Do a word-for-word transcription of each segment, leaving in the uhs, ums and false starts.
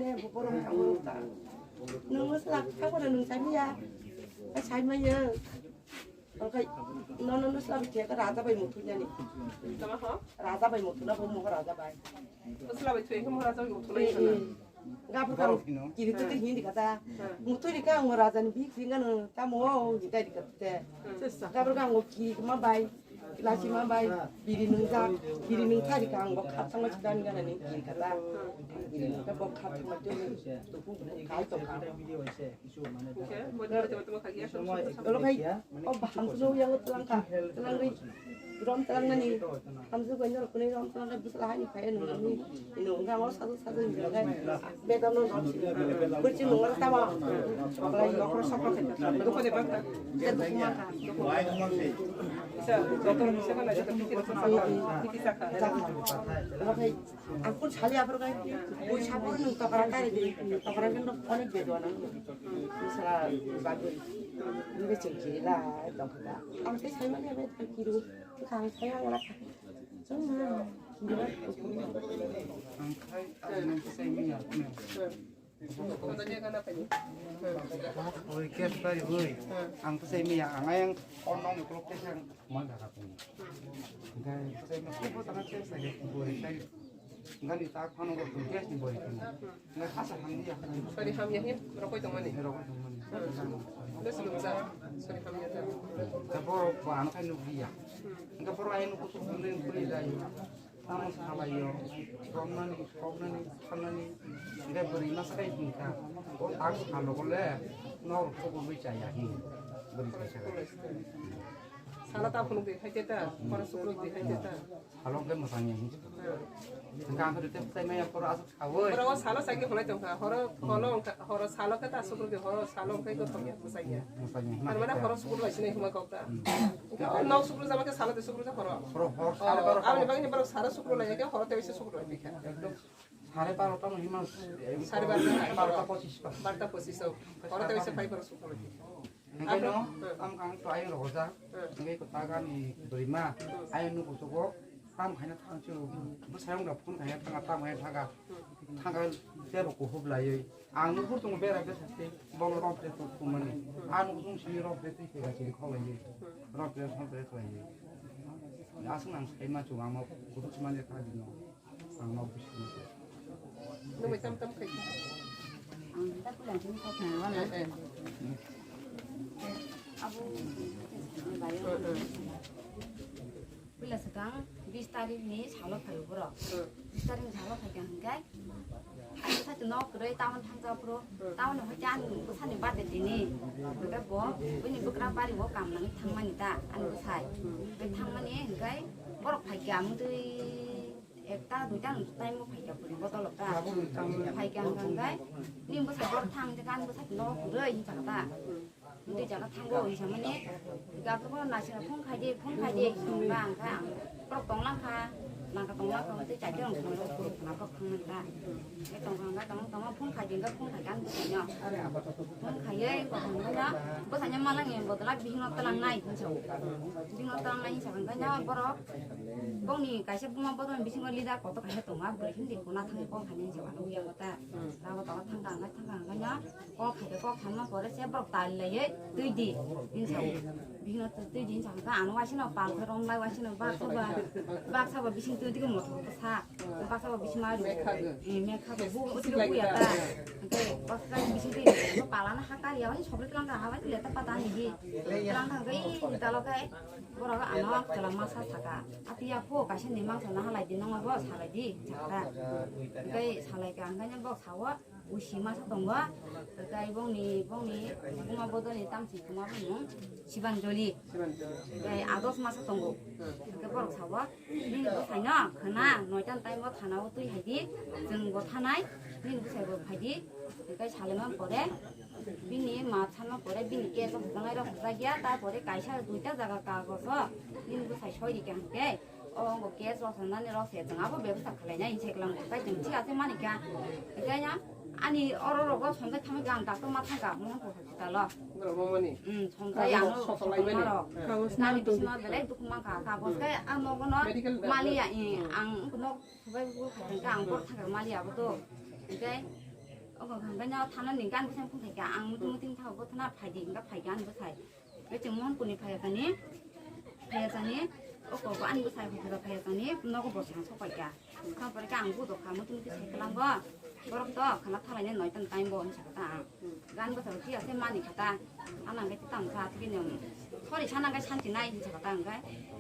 Buphuru ang borok ta. Nwng swlak kha bono nwng saimanya. Ai saimanya. Okai nono nwsla bikhe ka raja bai muthunani. Tama ho? Raja bai muthuna bo mo raja bai. Nwsla bai thwi mo raja bai muthuna. Gabur kam kiri tu hindi kata. Muthuni ka mo raja ni bikri ngano tamo hindi dai kata. Gabur kam kiri ma bai. Lachima bai, biri nungjak, biri nungthari ka ang bo khat thangma chidan gana ni kiri kata. Biri nungkha bo khat thangma chidan tuku kai tongkha. Olo khai, o baham suno yang tlang kha, tlang ri, rom tlang nani, hamsu bai nor kunai rom tlang kai busla hani khai nung nani. Ino, hwnkhai ang o sajwk sajwk hinwi hwnkhai bedamno no sini. Bwrwi chini nungmano tamo. Okolai nokro sokro khe dukho de bakha. Kisa, joto ni sema na joto kiti rasa sakha, kiti sakha. Jakha. Okolai ang kun sali aphuru kai. Bui sapur nung tokra kari di. Tokra kendo onek bedua nang. Misra bagwi. Nge chengkiri la tokra. Ang tei sai mani abe kiru. Kang sai ang la. Ang khai, ang nang kisai mi ya, ne. Oi, kes pai, oi. Ang kisai mi ya, ang ayang, on nong, klok kes yang, ma da ka pun. Ang kisai mi, ko ta kes sai, bori sai. Gani ta khano ko kes ni bori kan. Ngai khasa hamya. Sori hamya hin rokoi tongmani. Rokoi tongmani. Bes lumsa. Sori hamya ta. Ta boro ko ano khai nukliya. Ngai boro ayo nuku suk nukliya dai. Tamo salayo. Romnani, romnani, salnani. Ngai bori ma sakai hinka. O ang salo kole. Nor ko bui chaya hin. Bori chaya. Sala ta phunuk de khai ta. Para sukruk de khai ta. Halok de masang ya hin. Ngai ang kadu te tai maya poro asuk. Awoi. Borok o salo sai khe hwnwi tongkha. Horo, holo wngkha, horo salo khe ta sukru di, horo salo wngkha khe thok ya, bwsai ya. Bwsai ya. Tar mane horo sukru bai sinai hwnma kok ta. Hmm. Wngkha o nok sukru jama khe salo de sukru ja horo. Horo, horo, oh, salo baro aboni bagwi borok salo sukru lai khe horo tei sukru lai kha. Ekdom sare barota no hima. Sare barota. Barota pochis pa. Barota pochis o. Horo tei phai borok sukru lai kha. Hingke no, tam kang to ayang rogo ja. Hingke ko ta gani bwrwi ma, ayang nugo jogo, tam khaina thang chu, bwsayong da phone khaina thanga, tam khaina thanga, thanga tebo kuhub laiwi. Ang nukur tongo bera besa se, bono rom pre to thumani. Ang nukur tong sini rom pre twi kega sini kholaiwi. Rom pre, rom pre kholaiwi. Aswk nang sai ma chu, ang ma kutuk sima le kha dino. Ang nok bisingo. Nwng bai tam tam khai. Ang ta pulang sini kok na wala. Eh, eh. Abu bayo. Eh, eh. Puila swkang bis tarik ni salo phaio borok. Eh. Bis tarik ni salo phaikha hwnkhe. Ang sa nok kwrwi town thangsa phuru. Eh. Town ni hoite ani bwsani birthday tini. Hwnkhe bo bini bwkra bari o kam nangwi thangmani ta ani bwsai. Eh. Hwnkhe thangmani hwnkhe borok phaikha amtwi. Ekta duita time o phaikha puri botol ta. Phaikha hwnkha hwnkhe nini bwsai bor thang je kan bwsai no puroi hinsa ta. Tei jaga thango hinsa mani gabru bono naising phone khai di phone khai di hinba hwnkha ang borok tong langkha langkha tong langkha tei chaita rok tong langkha borok thangmani ta. Tei tong langkha tong tong phone khai di hwnkha phone khai kan bwsai no. Phone khaiwi bwsai no bwsai no malangni bodol o bihik no twlang nai hinsa o. Bihik no twlang nai hinsa hwnkha no borok Bongni kaisa buma bodol bisingo leader kotor kaisa tongo, bwrwi hindi kuna thangwi kok thani hinwi wano uyango ta. Rabo tolo thangka hwnkhe thangka hwnkhe no kok hai khe kok thanma pore se borok tal laiwi twi di hinsa o. Bihikno twi di hinsa hwnkhe ano waisano pal khe romlai waisano baksa ba baksa ba bising twi di mothor khe sa baksa ba bising ma ru. Mekha bo uya ta. Hwnkhe baksa bising twi palano hakar ya waisano sogri twlang kha ha waisano leta pata ni di. Twlang kha hwnkhe i talo khe Borok ano chwla masa saka. Atiya phu kaisa ni mangsa nahalai di nongo bo salai di sakha. Tei salai ka hwnkhe bo sao usi masa tongo. Tei bongni bongni buma bodoni tamsi buma bumung Sibanjoli. Tei ados masa tongo. Tei borok sao nini bwsaino khwna noita time o thana o twi hai di. Chwng bo thanai nini bwsai bo phai di. Tei salai man pore. Bini ma thanma pore bini case o hwjangnai rok hwjak ya, ta pore kaisa duita jaga kagojo nini bwsai soi rikha hwnkhe o wngkha case rok hwnjani rok se chwng abo bebostha khlainai hinwi sai kwlangkha, tei chwng thik ase manikha. Hwnkhe ani oro rogo somjak thangwi ang doctor ma thangkha Mohanpur hospital o. Borok mamani? Hmm, somjak ano sokolai mani. Nani bisingo belai dukhu mankha, kagoz khe ang nogo no maliya, ang nok subai bu khaikha ang bor thangkha maliya abo to. Hwnkhe Ogo hwnkhe no thana ni gan bwsai phung khaikha, ang muting muting thago, bo thana phaidi, hwnkhe phaikha ani bwsai. Hwnkhe chwng Mohanpurni phaiya thani, phaiya thani, oko bo ani bwsai hwnkhe phaiya thani, nogo bo swkang sok paikha. Wngkha pore khe ang budok kha, muting muting sai kwlango, borok to khana thalainai noita ni time bo hinwi sakha ta ang. Gan bwsai phiya se mani kha ta, ano hwnkhe tamo kha, thikhe no thori sana hwnkhe santi nai hinwi sakha ta hwnkhe,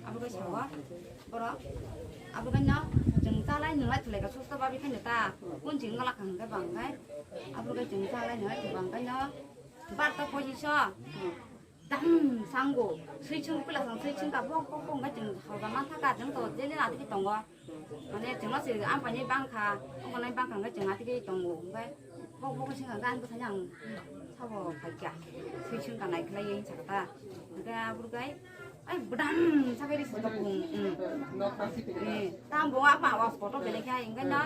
abo khe sao. Borok abo khe no chwng chalai nwnglai thwlai kha susto babi khaino ta, kun chwng wngla kha hwnkhe ba hwnkhe abo khe chwng chalai nwnglai thwlai ba hwnkhe no bar ta pochiso dam sango swi chwng pila sang swi chwng ka bok bok bok hwnkhe chwng hauda man thaka chwng to jeli na thiki tongo mane chwngno se ampani bangkha ongkha nai bangkha hwnkhe chwng athiki tongo hwnkhe. Bok bok sing kha, gan bwsani ang sabo phaikha. Sui sing ka nai khlai yin sakha ta. Hwnkhe aburu kai, ai bwdam sakai ri sujak bung. Tam bo apa was photo belai kha, hwnkhe no.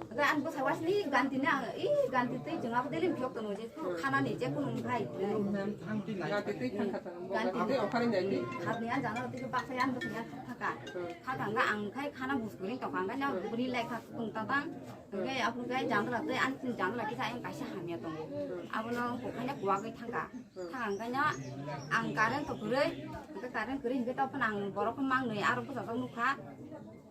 Hwnkhe ang bwsai wasni ganti na, i ganti twi chwng abo deli phiok tono je, khana ni je kunu khai. Ganti twi thang kha ta. Ganti twi. Hapni ang jana twi baksa ang bwsani thaka. Thaka hwnkhe ang khai khana bus kuring tokha, hwnkhe no buri lai kha tung ta tang. Hwnkhe aphuru khe jandala tei ani chini jandala kisa ayang kaisa hamya tongo. Abono kokhaina kuwagwi thangkha. Thangkha hwnkhe no ang current to kwrwi, hwnkhe current kwrwi hwnkhe tei phano ang borok khe mangnwi aro bwsajak nukha.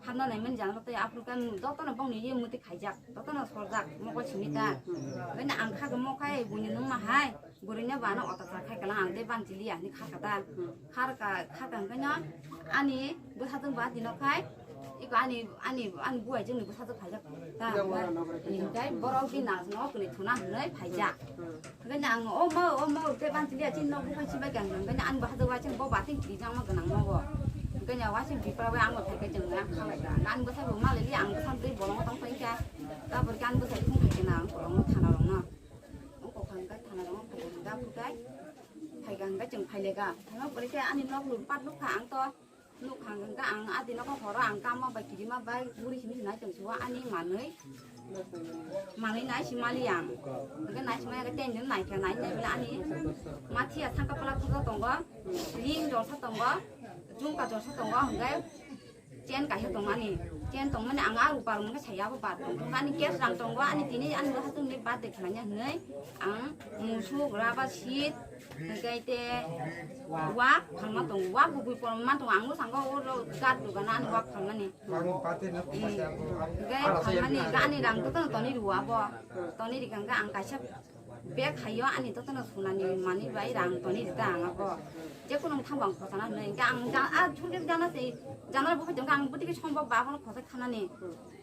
Hapna naimani jandala tei aphuru khe jotono bongni ye muti khaijak, jotono sorjak mokol simi ta. Hwnkhe no ang kha khe mokhai buini nungma hai. Bwrwino bo ano otachar khai kala ang tei ban chiliya hinwi kharkha ta. Kharkha, kharkha hwnkhe no ani bwsajwk ba tino khai, iko ani, ani, ani buai jwkni bwsajwk phaijak ta. Hinkhai borok bini nalsano o kwnwi thuna hinwi phaijak. Hwnkhe no ang omo, omo tei ban chiliya chini nok buphang sibai kha hwnkhe no ani bwsajwk ba chini bo bathing twijangma gwnang nogo. Hwnkhe no waising bipra bai ang bo phaikhe chwng ang khalai kha. Ani bwsai bo malai li ang bwsajwk twi bolongo tong phai kha. Tabor khe ani bwsai phung khai khe na ang bolongo thana rokno. Oko kha hwnkhe thana rok phai hwnkhe aphuru khe phai kha hwnkhe chwng phai le kha. Phai ma pore khe ani nok lur pat nuk kha ang to nuk kha hwnkhe ang adi nok horo ang kama bai kirima bai guri simi nai chwng suwa ani manwi manwi nai si mali ang hwnkhe nai si mali ang ten din nai kha nai nai bole ani mathiya thangka pala thuja tongo ring jorsa tongo jungka jorsa tongo hwnkhe Chain kaisa tongmani, chain tongmani ang a rupar mungkhe saya bo bar tong. Ani cash rang tongo, ani tini ani bo hatung ni birthday khlaina hinwi ang musuk, rubber sheet, hwnkhe te wak phalma tongo, wak bo bui porma tongo, ang bwskango o ro gat dogana ani wak phalmani. Hwnkhe phalmani ani rang to toni rwo abo, toni rikha hwnkhe ang kaisa Bag haio ani jotono sunani manwi bai rang toni rita ang abo. Je kunu thangbo ang khosana hinwi hwnkhe ang ja-, a thurkhe jana se, jana bo hwnkhe ang bwtwi khe sombok ba abono khosai khanani.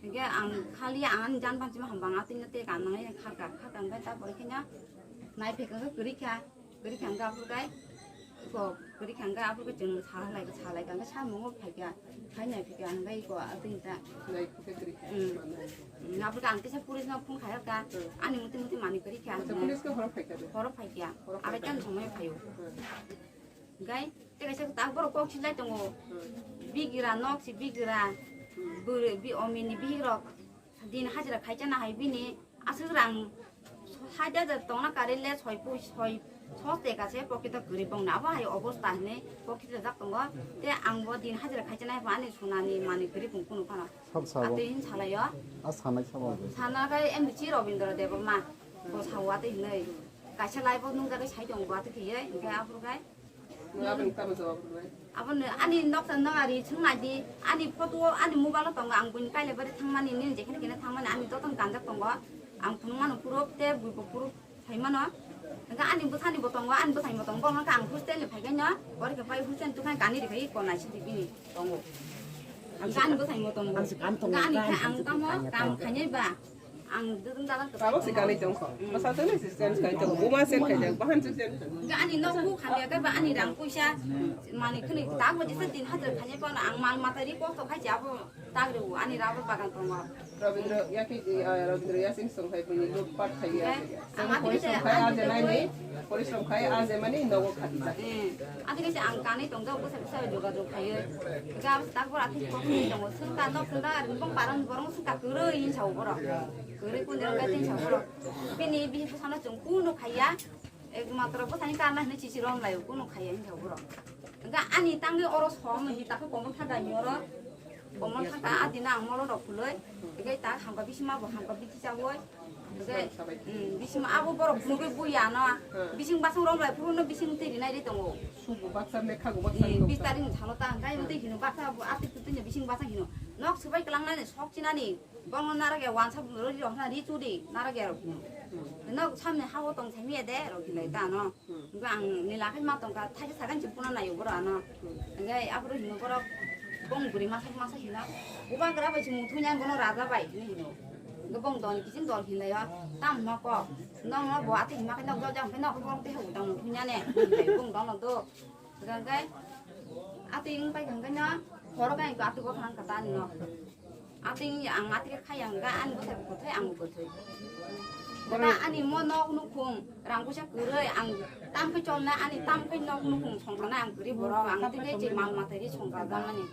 Hwnkhe ang khali ang ani jan bansima hamba ang atwino tei kanmani kharkha, kharkha hwnkhe ta pore khe no nai phekha khe kwrwi kha, kwrwi kha hwnkhe aphuru khe Iko kwrwi kha hwnkhe aphuru khe chwng salai, salai kha hwnkhe samungo phaikha, phaina phaikha hwnkhe iko atwng ta. Nai khe kwrwi kha. Hmm. Hmm, aphuru khe ang kisa police no phone khairokha, hmm, ani muti muti manwi kwrwi kha. Acha, police khe horo phaikha de? Horo phaikha. Horo phaikha. Arai tei somoi phaio. Hmm. Hwnkhe tei kaisa tak borok kok silai tongo. Hmm. Bigra nok si bigra. Hmm. Bwrwi bi omini bihik rok din hajira khaisa na hai bini. Aswk rang sait hajar tongna kari le soi pui soi sos teka se pocket o kwrwi bongni abo hai obosta hinwi pocket rwjak tongo. Te ang bo din hajira khaichanai bo ani sunani manwi kwrwi bung kunu phano. Sab sabo. Atwi hin salaio. A sanai sabo. Sana khai M D C Robindra Debbarma bo sao atwi hinwi kaisa live o nungjagwi sai tongo bo atwi khiywi hwnkhe aphuru khai Aboni tamo jawab rwnai. Abono ani noksa nang ari chwng nai di, ani photo o, ani mobile o tongo, ang buini kailai bari thangmani, nini jekhene khene thangmani, ani jotono kanjak tongo, ang phunukmano proof, tei buibo proof saimano. Hwnkhe ani bwsani bo tongo, ani bwsani bo tongo, bono khe ang hostel ni phaikhai no, pori khe phai hostel ni twkhai kani rikha, iko naisidi bini tongo. Hwnkhe ani bwsani bo tongo. Hwnkhe ani khe ang tamo kam khainai ba. Ang dudung dalan kwchai. Tabok se kanwi tongkho. Mm. Bwsajwkni se change khai tongo. Buma change khai jak, bahan se change khai. Ga ani nok bu khamya khe ba ani rang puisa mani khni tak bo jesa din hajar khanya pano ang mal mata ri kosto khai jabo tag ru ani rubber bagan tongo. Rabindra yaki, ah, Rabindra yasing song khai bini lut pat khai ya. Ang ati porisrom khai aje nai ni, porisrom khai aje mani nogo khati ta. Eh, ati kaisa ang kanwi tong jak bwsa bwsa jogajog khai. Ga tak bor ati kok ni tongo. Sung ta nok sung ta ring bong paran borong sung ta kwrwi hin sao borok. Kwrwi kuni rok tin sao borok. Bini bihi bwsano chwng kunu khaiya. Ekmatro bwsani karna hinwi chichi rom laio kunu khaiya hin sao borok. Hwnkhe ani tangwi oro som hi takhe komon tha dai oro. Komon tha ka adina ang molo rok khuloi. Hwnkhe ta hamka bisi ma bo hamka bisi chawoi. Bising abo borok phunugwi buya no. Bising basang rom lai phuru no bising twi rinai ri tongo. Sugu baksa lekha gu baksa. Bis tarik ni salo ta hwnkhai twi hino baksa abo ati twi ni bising basang hino. Nok subai kwlangnani sok chinani. Bongno narage wansa ro ri rok na ri chudi narage rok. Nok samni hawo tong sami ede rok hilai ta no. Hwnkhai ang nila khai ma tongkha thaisa sagan chipuna nayo boro ano. Hwnkhai aboro hino borok bong buri masa masa hino. Bubagra bai chimung thunya bono raja bai hino. Hwnkhai bong dol kiching dol hinlayo. Tam hwnma kok. Nokno bo ati hima khe nok jol jang khe nok bong te hau tang thunya ne. Bong dol no do. Hwnkhai ati wng pai hwnkhai no horo kai ko ati bo thang kata no. Ati wng ya ang ati khai ang ga ani bo thai bo thai ang bo thai. Kata ani mo nok nukhung rang kusa kwrwi ang tam khe cholna ani tam khe nok nukhung songkana ang kwrwi borok ang tei khe je mal matai ri songkha jamani.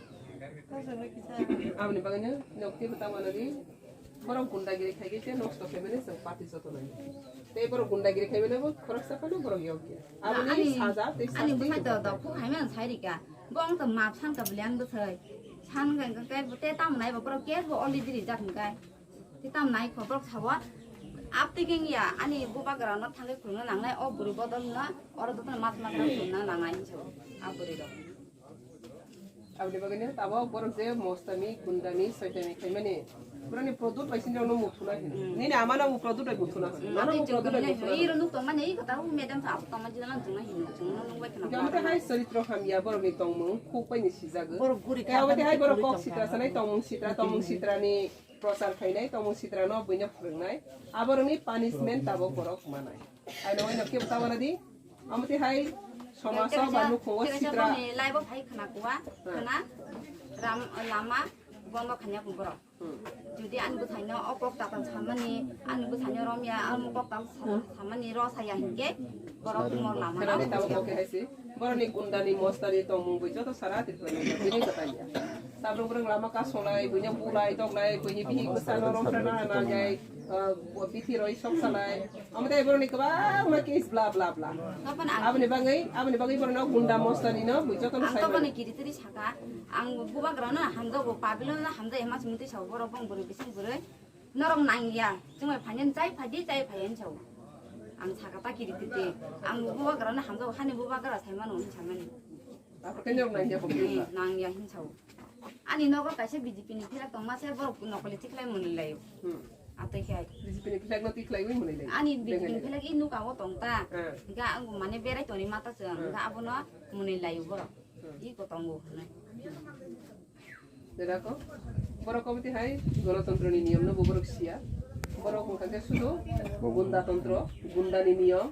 Aboni bagwi no nok tei bwtang mano di. Borok gundagiri khaigwi tei nosto khaimani chwng party joto nai. Tei borok gundagiri khaimani bo khoroksa phano borok yokya. Aboni ani saja tei ani sasti bwsai to do khuk haimani sai rika. Bo ang to map san ka bwlai ang bwsai. San ka ka kai bo te tam nai bo borok case bo already rijak hwnkai. Te tam nai kho borok sawa. Apti keng ya ani bubagra no thangwi khulna nangnai o buri bodol no oro dotono mas mas khulna nangnai hinso a buri rok. Aboni bagwi no tabok borok je mostami, gundami, soitami khaimani. Borokni product bai sinjak no muthuna hino. Nini ama no product bai muthuna hino. Mano product bai muthuna hino. Iro nuk tongmani, iko ta u madam sa tongma jina lang tongna hino. Tongna nung bai khna. Kamo te hai charitro hamya borokni tongmung khuk bai ni sijago. Borok guri kamo te hai borok kok sitra sanai tongmung sitra, tongmung sitra ni prochar khainai, tongmung sitra no buino phwrwngnai. Aborokni punishment tabok borok manai. Aino waino kebo tabana di. Amotwi hai somaso ba nukho o sitra. Lai bo phai khna kuwa, khna ram lama bondo khanya kun borok. Jodi ani bwthaino o kok tatan samani, ani bwthaino romya, ani kok tatan samani ro saya hinkhe borok mo lama. Khna ni tamo kok hai si. Boroni gundani mostani tongmung bai joto sara Tripura ni bini kwtai ya. Tabuk borok lama kasonglai, buino bulai, toklai, buini bihik bwsano romphra na nangai, bithi roi sok salai. Omo tei borokni kwbangma case bla bla bla. Aboni bagwi, aboni bagwi borokno gunda mostani no bui jotono sai mano. Ang toboni kiritiri saka, ang bubagrano hamjago, pabilno hamjai, mas mutwi sao borok bong bwrwi bising bwrwi. Norok nangya, chwngbai phainani chai phaidi, chai phai hinwi sao. Ang saka ta kiritiri, ang bubagrano hamjago, hani bubagra sai mano hinwi samani. Aphuru khe norok nangya kho. Nangya hinwi sao. Ani nogo kaisa B J P ni flag tongma se borok nokoli tikhlai mwnwi laio. Hmm. Atwi khe. B J P ni flag no tikhlaiwi mwnwi laio. Ani B J P ni flag i nuka o tong ta. Hmm. Ga ang mane berai toni mata se ang ga abono mwnwi laio borok. Hmm. I ko tongo hwnwi. Derako borok komiti hai golotontro ni niyom no borok siya. Borok wngkha khe sudu gunda tontro, gunda ni niyom.